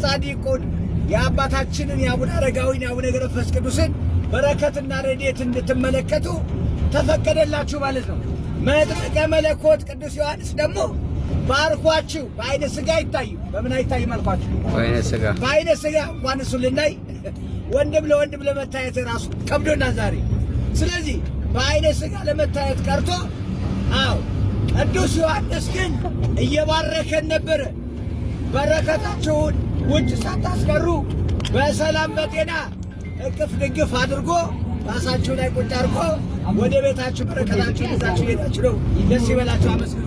የጻድቁን የአባታችንን የአቡነ አረጋዊን የአቡነ ገብረ መንፈስ ቅዱስን በረከትና ረድኤት እንድትመለከቱ ተፈቀደላችሁ ማለት ነው። መጥምቀ መለኮት ቅዱስ ዮሐንስ ደግሞ ባርኳችሁ። በአይነ ስጋ አይታይም። በምን አይታይም አልኳችሁ? በአይነ ስጋ። በአይነ ስጋ እንኳን እሱን ልናይ ወንድም ለወንድም ለመታየት ራሱ ከብዶና ዛሬ። ስለዚህ በአይነ ስጋ ለመታየት ቀርቶ፣ አዎ፣ ቅዱስ ዮሐንስ ግን እየባረከን ነበረ። በረከታቸውን ውጭ ሳታስቀሩ በሰላም በጤና እቅፍ ድግፍ አድርጎ ራሳችሁ ላይ ቁጭ አድርጎ ወደ ቤታችሁ በረከታችሁን ይዛችሁ ሄዳችሁ ነው። ደስ ይበላችሁ፣ አመስግኑ።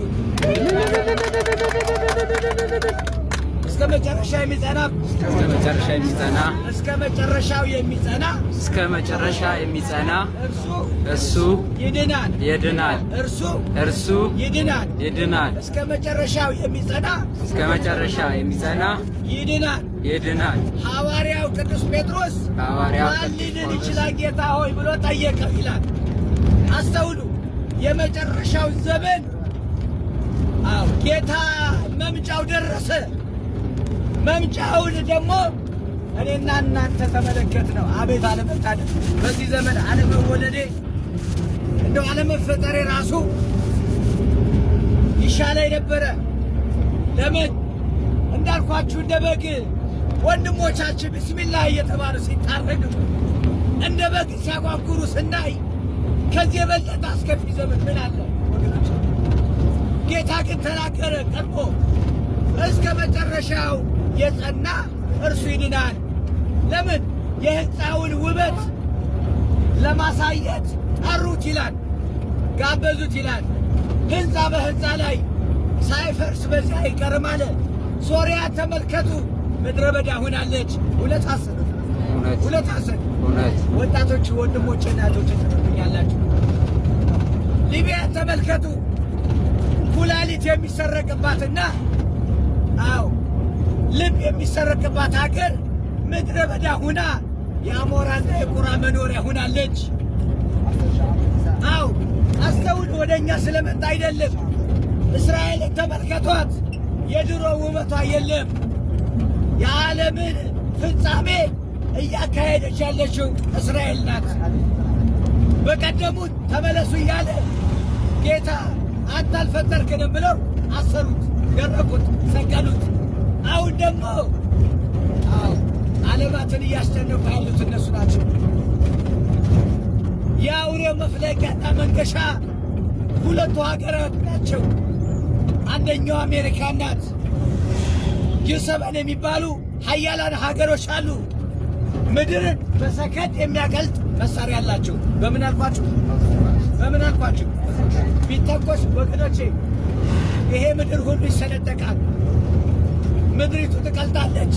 እስከ መጨረሻ የሚጸና እስከ መጨረሻ የሚጸና እስከ መጨረሻው የሚጸና እስከ መጨረሻ የሚጸና እርሱ እሱ ይድናል። ይድናል። እርሱ እርሱ ይድናል። ይድናል። እስከ መጨረሻው የሚጸና እስከ መጨረሻ የሚጸና ይድናል። ይድናል። ሐዋርያው ቅዱስ ጴጥሮስ ሐዋርያው ማን ቅዱስ ሊድን ጳውሎስ ይችላል ጌታ ሆይ ብሎ ጠየቀው ይላል። አስተውሉ። የመጨረሻው ዘመን፣ አዎ፣ ጌታ መምጫው ደረሰ። መምጫውን ደግሞ እኔና እናንተ ተመለከት ነው። አቤት አለመታደል! በዚህ ዘመን አለመወለዴ፣ እንደው አለመፈጠሬ ራሱ ይሻለኝ ነበረ። ለምን እንዳልኳችሁ እንደ በግ ወንድሞቻችን ብስሚላህ እየተባሉ ሲታረዱ፣ እንደ በግ ሲያጓጉሩ ስናይ ከዚህ የበለጠ አስከፊ ዘመን ምን አለ ወገኖች? ጌታ ግን ተናገረ ቀድሞ፣ እስከ መጨረሻው የጸና እርሱ ይድናል። ለምን? የሕንፃውን ውበት ለማሳየት ጠሩት ይላል፣ ጋበዙት ይላል። ሕንፃ በሕንፃ ላይ ሳይፈርስ በዚህ አይቀርም አለ። ሶርያ ተመልከቱ፣ ምድረ በዳ ሆናለች። እውነት ሐሰት? እውነት። እውነት ሐሰት? እውነት። ወጣቶች ወንድሞቼ እና እህቶቼ ትረዱኛላችሁ። ሊቢያ ተመልከቱ፣ ኩላሊት የሚሰረቅባትና፣ አዎ፣ ልብ የሚሰረቅባት ሀገር ምድረ በዳ ሁና የአሞራና የቁራ መኖሪያ ሁናለች። አዎ፣ አስተውል። ወደ እኛ ስለመጣ አይደለም። እስራኤልን ተመልከቷት፣ የድሮ ውበቷ የለም። የዓለምን ፍጻሜ እያካሄደች ያለችው እስራኤል ናት። በቀደሙት ተመለሱ እያለ ጌታ አንተ አልፈጠርክንም ብለው አሰሩት፣ ገረፉት፣ ሰቀሉት። አሁን ደግሞ፣ አዎ፣ ዓለማትን እያስጨነቁ ያሉት እነሱ ናቸው። የአውሬው መፍለቂያና መንገሻ ሁለቱ ሀገራት ናቸው። አንደኛው አሜሪካ ናት። G7 የሚባሉ ሀያላን ሀገሮች አሉ። ምድርን በሰከንድ የሚያቀልጥ መሳሪያ አላቸው። በምን አልኳችሁ? በምን አልኳችሁ? ቢተኮስ ወገኖቼ ይሄ ምድር ሁሉ ይሰነጠቃል። ምድሪቱ ትቀልጣለች።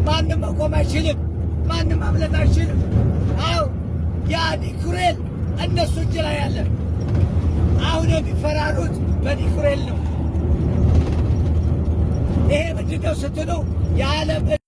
ማንም መቆም አይችልም። ማንም ማምለጥ አይችልም። አው ያ ኒኩሌር እነሱ እጅ ላይ አለ። አሁን የሚፈራሩት በኒኩሌር ነው። ይሄ ምንድን ነው ስትሉ የዓለም